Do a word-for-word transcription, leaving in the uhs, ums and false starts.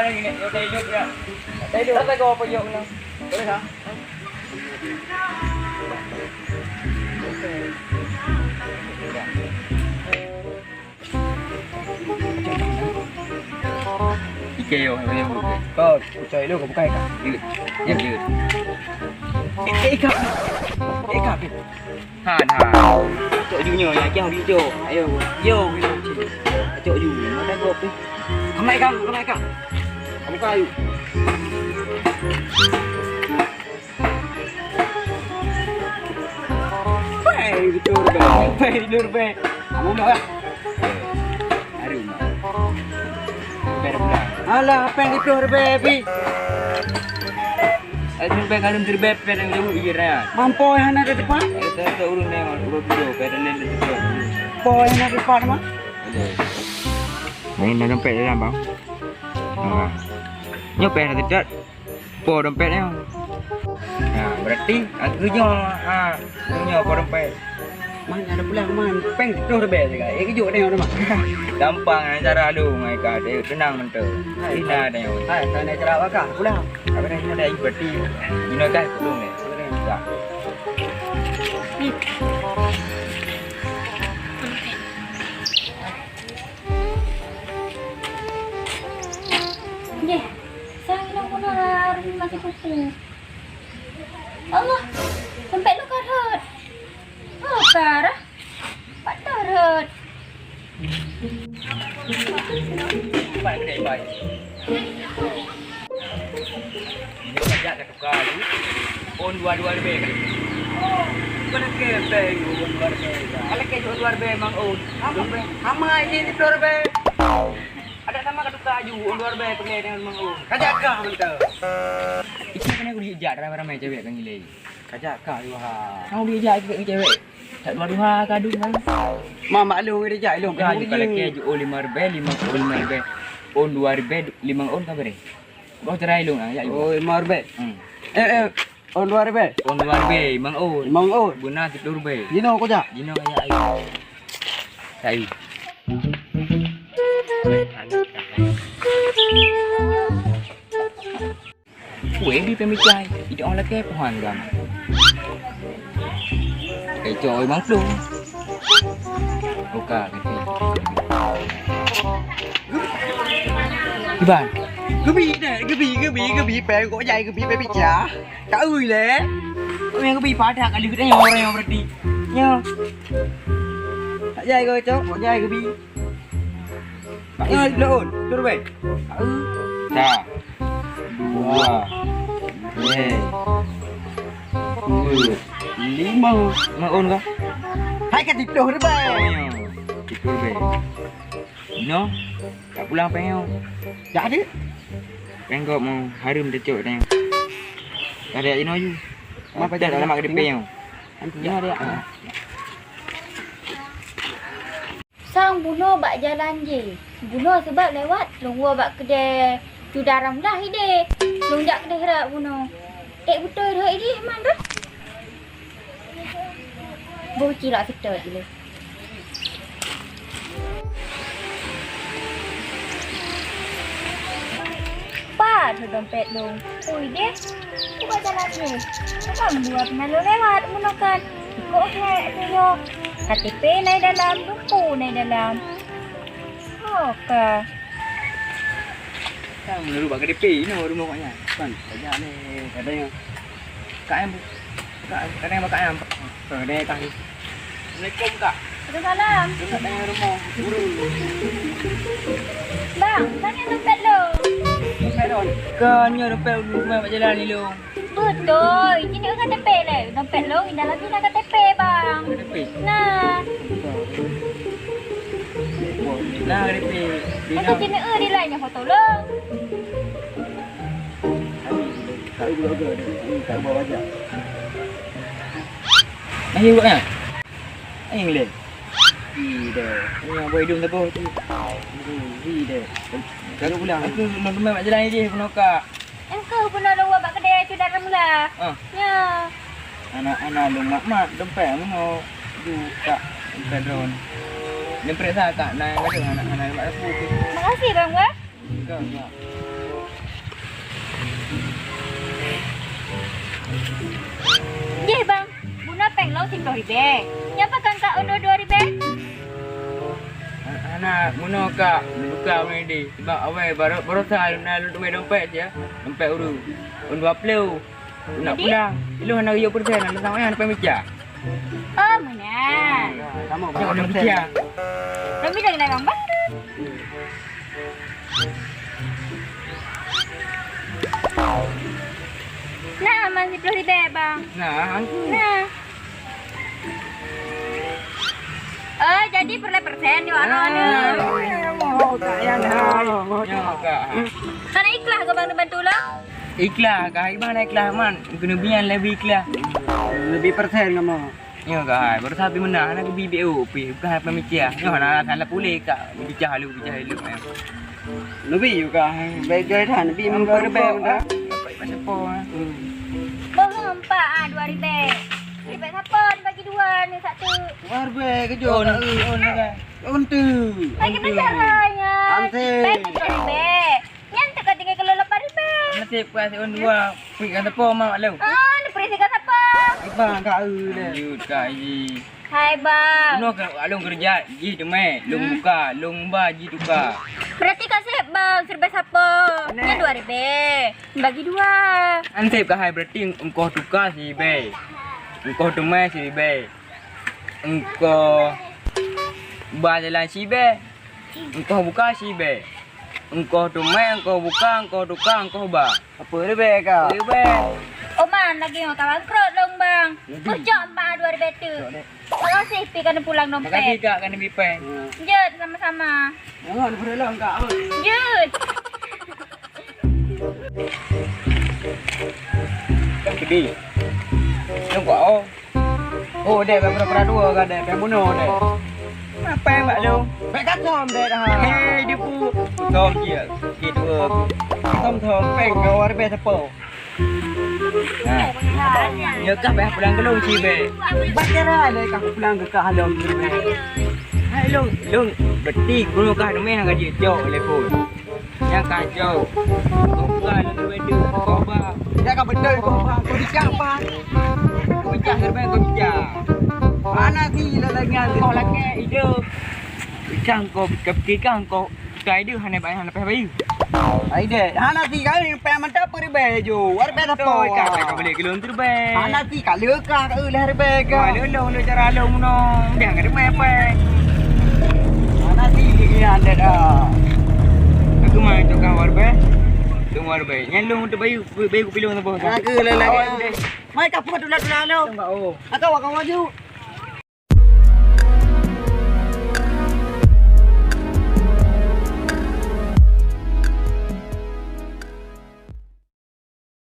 Ini, ini, ini, ya. Saya dulu, saya bawa peyok ni. Boleh tak? Ike yo, yo, yo. Kau, kucai lu, kau bukai kah? Yo, yo, yo. Ike, ike. Ike, ike. Han, han. Cok ju nyoe, ya, kiang ju cok. Ayo, yo, yo, cik. Cok ju, mana kau tu? Kamai kang, kamai kang. Kamu kayu. Pèng tidur bèe, pèng tidur bèe. Kamu nak lah. Harum. Bèe bulan. Alah, pèng tidur bèe, Bi. Aduh, bèe harum tidur bèe, pèng tidur bèe, iya, Raya. Mampu yang ada depan? Eh, saya tak urus ni, urus dulu, pèng tidur bèe. Po yang ada depan, mah? Ada. Main dalam pèng dalam, bang. Ha. Nyoe pèng dah dekat. Po dompet nyoe. Ha, berarti aku nyoe, ha, nyoe po dompet. Man, ada pulang, man. Pèng ploh ribèe sagai. Eh, kejut tengok tu, man. Gampang cara lu, ngai ka. Tenang mantap. Hai, ina tengok. Hai, sana cara bakah pulang. Apa dah nyoe dah berarti. Ina kan belum ni. Ya. Nggih, sang ilong keunoe areueng masih kuku. Allah, sempet lôn ka rhot. Oh, ka rhot. Pat rhot. Bai, bai, bai. Ini pajak ka tuka laju. Ôn dua dua ribèe ka. Bukan lagi pèng ôn dua ribèe ka. Kalau ke ôn dua ribèe mang ôn. Ama ini di dua ribèe. Ada sama ka tuka laju, ôn dua ribèe peureulèe dengan mang ôn. Ka jak kah mantap. Itu kena kuliah jak ramai-ramai cewek kan gila. Ka jak kah dua ha. Kau dia jak cewek. Tak dua dua ka dua kan. Ma maklum dia jak ilong. Ka ju kalau ke ju ôn lima ribèe, lima ôn lima ribèe. Ôn dua ribèe, lima ôn ka beri. Kau cerai ilong ah, ya. Oh, lima ribèe. Hmm. Eh, eh, ôn dua ribèe. Ôn dua ribèe, mang ôn. Mang ôn. Beuna tiga ribèe. Jinoe kau jak. Jinoe ya ayo. Kayu. Weh di pemicai, idong lakèe puhan gam. Kacoy mang plung. Buka kaki. Iban. Gebi deh, gebi, gebi, gebi, pèng kok jai gebi pemicai. Ka ui lé. Kau yang gebi padak kali kita nyawa orang yang berarti. Nyo. Tak jai kau cok, kok jai gebi. Nyoe lôn, turun bèe. Sa, dua, eh, dua, lima. Lima ôn kah? Hai ka tiga puluh ribèe. Oh, ya. Tiga puluh ribèe. Inoe, tak pulang pèng nyoe. Jak deh. Pèng kok mau harum teucok tanya. Ada inoe yu. Apa tak lama ke depan nyoe? Inoe ada. Sang bunoe bak jalan jih. Bunoe seubab lewat, lôn woe bak keudè Cuda Ramlah ideh. Lôn jak keudè rot bunoe. Ék beutôi rhot ideh man rot. Boh cilak seutôt ilée. Pat dompet lôn. Ui deh. Buka jalan deh. Bukan buat malu lewat bunoe kan. Kok hek tu nyoe. K T P nai dalam, buku nai dalam. Oh, ka. Kan meunurot bak K T P, inoe rumoh awak nyan. Kan, tajak lé, kadang, Kak, em, Kak, kadang bak Kak, em. Kadang, Kak. Assalamualaikum, Kak. Waalaikumsalam. Dekat dengan rumah guru. Bang, mana dompet lo? Dompet lo. Kan, nyoe dompet rumah bak jalan ni, Long. Beutôi, jinoe K T P lé. Dompet lôn di dalam ni na K T P, Bang. K T P? Nah. Nah, K T P. Di dalam. Jinoe di lain nyoe foto lôn. Kami, kami keluarga dia. Kami tak bawa wajah. Nah, you buat kan? Aing lé. Ih, deh. Ini yang buat hidung teguh tu. Ih, deh. Kalau pulang. Aku belum kemai mak jalan ni deh, penuh kak. Engkau pernah lawa bak kedai tu dalam mula. Ah. Ya. Anak-anak lu mak-mak dompet meuno. Ju kak dompet drone. Dia periksa kak, nah, yang ada anak-anak mak aku tu. Makasih, Bang, wah. Enggak, enggak. Jih, Bang. Bunoe péng lôn siplôh ribèe. Nyan pakon ka ôn dua ribèe? Hana, bunoe ka buka meunyo di. Sebab awai baroe, baroesa lôn na lôn teumé dompet jih, dompet ureueng. Ôn dua ploh. Nak pulang. Ilôn hana geuyue peureusen, lôn sama nyan peumica. Oh, meunan. Kamu, kamu peureusen. Lôn bilang dah, Bang. Nah, aman siplôh ribèe, Bang. Nah. Nah. Oh, jadi peureulèe peureusen, yuk, anak-anak. Ah, mau tak, ya, dah. Mau tak? Hana ikhlas kah Bang neubantu lôn? Ikhlas kah, Bang, ikhlas, man. Keuneubiyeu leubeh ikhlas. Leubeh peureusen kamoe. Nyoe kah, baru sabi meunan, hana geubi B O pih, bukan hana peumikia. Nyoe hana alasan lah puléh kah, bicah lé, bicah lé. Neubi juga, bagai that, neubi member band dah. Baik masa po. Hmm. Bang, empat ah, dua ribèe. Ribèe siapa? Dibagi dua ni satu. Dua ribèe kejut. Oh, ni, oh, ni kan. Untuk. Lagi belajar lah ya. Nanti. Baik, dua ribèe. Nyan teuka tinggai keu lôn lapan ribèe. Nasib kuat si ôn dua. Pui ka teupô mak lôn. Ah, ni pui ka teupô. Ibang ka eu deh. Lanjut ka i. Hai, Bang. Bunoe ka lôn keureuja jih teumé, lôn buka, lôn ba jih tuka. Berarti ka sép, Bang, siribèe sapo. Nyan dua ribèe. Bagi dua. Ansép ka hai, berarti engkoh tuka siribèe. Engkoh teumé siribèe. Engkoh ba jalan siribèe. Engkoh buka siribèe. Engkoh teumé, engkoh buka, engkoh tuka, engkoh ba. Apa ribèe ka? Ribèe. Oman lagi nyoe ka bangkrot lôn, Bang. Jadi? Peucok empat dua ribèe tu. Cok deh. Makasih pi ka neupulang dompet. Makasih, Kak, ka neubi péng. Hmm. Jeuet, sama-sama. Jangan, peureulang, Kak. Jeuet. Kan pedih. Nampak, oh. Oh, dek, bèk pura-pura dua ka, dek. Bèk bunoe, dek. Apa yang bak lu? Bèk ka som, dek, dah. Hei, dia pu-, som je. Sikit dua. Som, som, péng, kau ada bèk siapa? Ha. Nyoe kah bèk pulang keu lôn siribèe. Bak cara lé kah pulang keu kah lôn siribèe. Hai lôn, lôn beuti guru kah teumé hana jijok telepon. Nyang kacau. Kau bukan, kau betul, kau ba. Dak ka beutôi kau ba, kau bijak ba. Kau bijak, kau bijak. Mana si lelaki kau lagi hidup? Ikan kau, kau pikirkan kau, kau hidup hana bayar, hana payah bayu. Ai dek, hana si kali payah mantap ribèe ju. War bèe sapo. Kau ka beli kilo ribèe. Hana si ka leuka ka leh ribèe ka. Wah, lôn, lôn, lôn cara lôn munoe. Dah ka ribèe pèng. Hana si lagi anda dah. Aku mai tukang war bèe. Tukang war bèe. Nyan lôn untuk bayu, bayu kopi lôn saboh. Aku lagi. Awak deh. Mai ka pun tulah-tulah lôn. Tembak, oh. Aku akan maju.